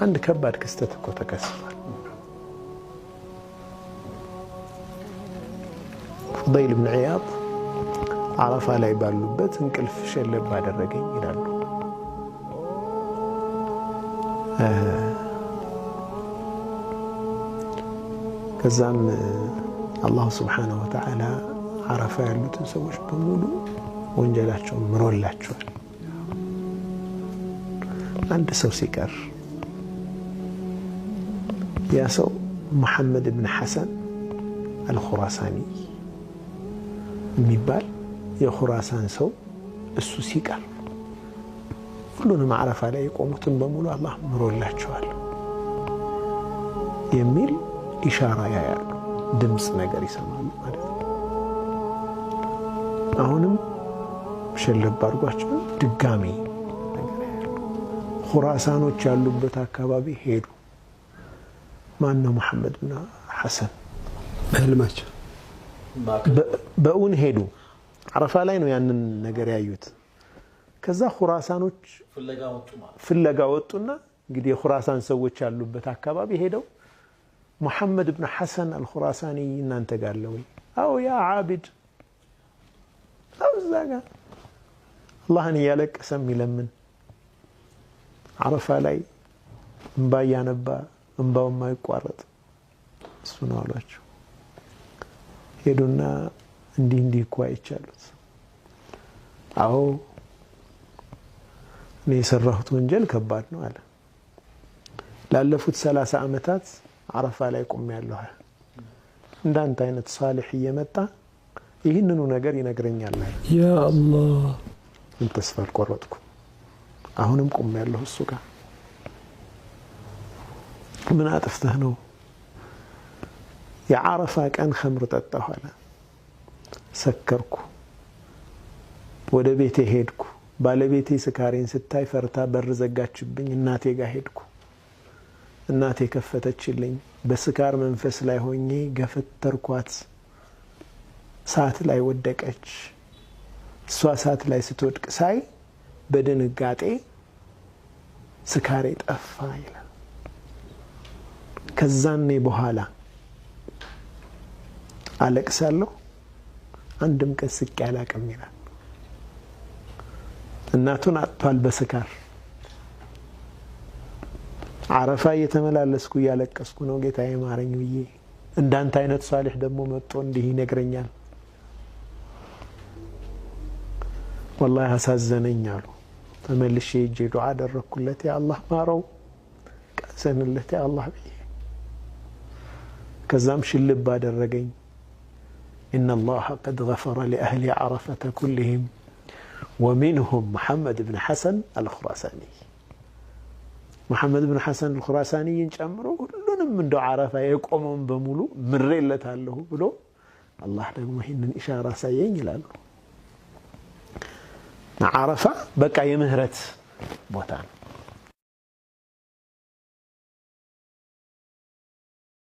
አንድ ከባድ ክስተት እኮ ተከስቷል። ፉደይል ብን ዒያድ አረፋ ላይ ባሉበት እንቅልፍ ሸለብ አደረገኝ ይላሉ። ከዛም አላሁ ስብሓነሁ ወተዓላ አረፋ ያሉትን ሰዎች በሙሉ ወንጀላቸውን ምሮላቸዋል። አንድ ሰው ሲቀር ያ ሰው ሙሐመድ ብን ሐሰን አልኹራሳኒ የሚባል የኹራሳን ሰው፣ እሱ ሲቀር ሁሉንም አረፋ ላይ የቆሙትን በሙሉ አላህ ምሮላቸዋል የሚል ኢሻራ ያያሉ፣ ድምፅ ነገር ይሰማሉ ማለት ነው። አሁንም ሸለብ አድርጓቸው ድጋሜ ነገር ያያሉ። ኹራሳኖች ያሉበት አካባቢ ሄዱ። ማን ነው ሙሐመድ ብን ሐሰን? በህልማቸው? በእውን ሄዱ። አረፋ ላይ ነው ያንን ነገር ያዩት። ከዛ ኹራሳኖች ፍለጋ ወጡና እንግዲህ የኹራሳን ሰዎች ያሉበት አካባቢ ሄደው ሙሐመድ ብን ሐሰን አልኹራሳኒ እናንተ ጋር አለ ወይ? አዎ፣ ያ ዓቢድ አው እዛ ጋር አላህን እያለቀሰ የሚለምን፣ አረፋ ላይ እምባ እያነባ እምባው የማይቋረጥ እሱ ነው አሏቸው። ሄዱና እንዲህ እንዲህ እኮ አይቻሉት። አዎ፣ እኔ የሰራሁት ወንጀል ከባድ ነው አለ። ላለፉት 30 ዓመታት አረፋ ላይ ቆሜያለሁ። እንዳንተ አይነት ሳሊሕ እየመጣ ይህንኑ ነገር ይነግረኛል አለ። ያ አላህ። ተስፋ አልቆረጥኩም። አሁንም ቆሜያለሁ እሱ ጋር። ምን አጥፍተህ ነው? የዓረፋ ቀን ኸምር ጠጣሁ አለ። ሰከርኩ። ወደ ቤቴ ሄድኩ። ባለቤቴ ስካሬን ስታይ ፈርታ በር ዘጋችብኝ። እናቴ ጋር ሄድኩ። እናቴ ከፈተችልኝ። በስካር መንፈስ ላይ ሆኜ ገፈተርኳት። እሳት ላይ ወደቀች። እሷ እሳት ላይ ስትወድቅ ሳይ በድንጋጤ ስካሬ ጠፋ ይላል። ከዛኔ በኋላ አለቅሳለሁ፣ አንድም ቀን ስቄ አላቅም ይላል። እናቱን አጥቷል በስካር። አረፋ እየተመላለስኩ እያለቀስኩ ነው ጌታዬ ማረኝ ብዬ። እንዳንተ አይነት ሳሊሕ ደግሞ መጥቶ እንዲህ ይነግረኛል። ወላሂ አሳዘነኝ አሉ። ተመልሼ ሄጄ ዱዓ አደረግኩለት፣ ያ አላህ ማረው፣ ቀዘንለት ያ አላህ ብዬ። ከዛም ሽልብ አደረገኝ። إن الله قد غفر لأهل عرفة كلهم ومنهم محمد بن حسن الخراساني። መሐመድ ብን ሐሰን አልኹራሳኒይን ጨምሮ ሁሉንም እንደ አረፋ የቆመውን በሙሉ ምሬለታለሁ ብሎ አላህ ደግሞ ይህንን ኢሻራ አሳየኝ ይላሉ። አረፋ በቃ የምህረት ቦታ ነው።